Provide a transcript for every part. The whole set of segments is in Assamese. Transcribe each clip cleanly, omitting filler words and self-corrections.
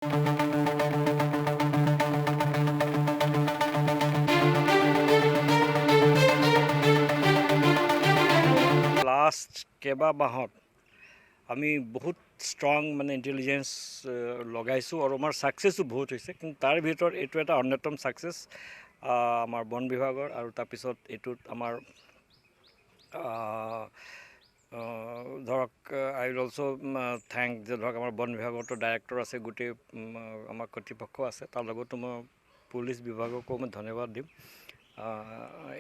লাষ্ট কেইবা মাহত আমি বহুত ষ্ট্ৰং মানে ইণ্টেলিজেঞ্চ লগাইছোঁ আৰু আমাৰ ছাকচেছো বহুত হৈছে। কিন্তু তাৰ ভিতৰত এইটো এটা অন্যতম ছাকচেছ আমাৰ বন বিভাগৰ। আৰু তাৰপিছত এইটোত আমাৰ ধৰক আই will also thank যে ধৰক আমাৰ বন বিভাগতো ডাইৰেক্টৰ আছে, গোটেই আমাৰ কৰ্তৃপক্ষ আছে, তাৰ লগতো মই পুলিচ বিভাগকো মই ধন্যবাদ দিম।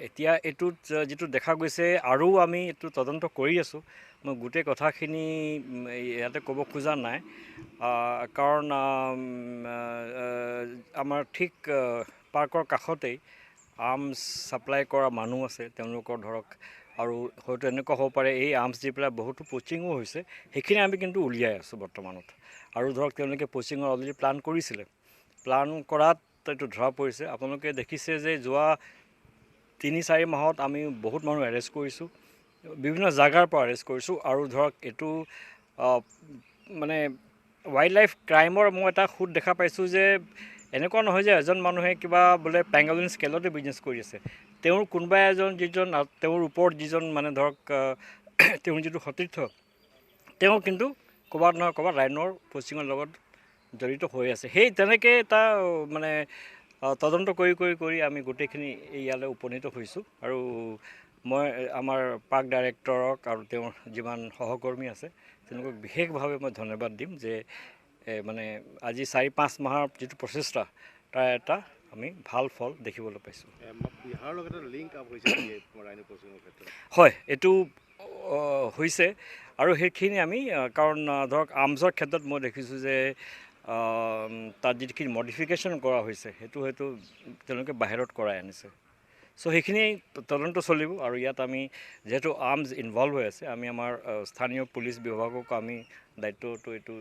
এতিয়া এইটোত যিটো দেখা গৈছে আৰু আমি এইটো তদন্ত কৰি আছোঁ। মই গোটেই কথাখিনি ইয়াতে ক'ব খোজা নাই, কাৰণ আমাৰ ঠিক পাৰ্কৰ কাষতেই আৰ্মছ ছাপ্লাই কৰা মানুহ আছে, তেওঁলোকৰ ধৰক আৰু হয়তো এনেকুৱা হ'ব পাৰে এই আৰ্মছ দি পেলাই বহুতো প'চিঙো হৈছে, সেইখিনি আমি কিন্তু উলিয়াই আছোঁ বৰ্তমানত। আৰু ধৰক তেওঁলোকে প'চিঙৰ অলৰেডি প্লান কৰিছিলে, প্লান কৰাত এইটো ধৰা পৰিছে। আপোনালোকে দেখিছে যে যোৱা 3-4 মাহত আমি বহুত মানুহ এৰেষ্ট কৰিছোঁ, বিভিন্ন জাগাৰ পৰা এৰেষ্ট কৰিছোঁ। আৰু ধৰক এইটো মানে ৱাইল্ড লাইফ ক্ৰাইমৰ মই এটা সুত দেখা পাইছোঁ যে এনেকুৱা নহয় যে এজন মানুহে কিবা বোলে পেংগলিন স্কেলতে বিজনেছ কৰি আছে, তেওঁৰ কোনোবা এজন যিজন তেওঁৰ ওপৰত যিজন মানে ধৰক তেওঁৰ যিটো সতীৰ্থ, তেওঁ কিন্তু ক'ৰবাত নহয় ক'ৰবাত ৰাইনৰ প'চিঙৰ লগত জড়িত হৈ আছে। সেই তেনেকৈ এটা মানে তদন্ত কৰি কৰি কৰি আমি গোটেইখিনি ইয়ালৈ উপনীত হৈছোঁ। আৰু মই আমাৰ পাৰ্ক ডাইৰেক্টৰক আৰু তেওঁৰ যিমান সহকৰ্মী আছে তেওঁলোকক বিশেষভাৱে মই ধন্যবাদ দিম যে মানে আজি 4-5 মাহৰ যিটো প্ৰচেষ্টা তাৰ এটা আমি ভাল ফল দেখিবলৈ পাইছোঁ। বিহাৰৰ লগত এটা লিংক আপ হৈছে নেকি ৰাইনো প'চিঙৰ ক্ষেত্ৰত? হয়, এইটো হৈছে। আৰু সেইখিনি আমি কাৰণ ধৰক আৰ্মছৰ ক্ষেত্ৰত মই দেখিছোঁ যে তাত যিখিনি মডিফিকেশ্যন কৰা হৈছে সেইটো হয়তো তেওঁলোকে বাহিৰত কৰাই আনিছে। চ' সেইখিনি তদন্ত চলিব। আৰু ইয়াত আমি যিহেতু আৰ্মছ ইনভলভ হৈ আছে, আমি আমাৰ স্থানীয় পুলিচ বিভাগকো আমি দায়িত্বটো এইটো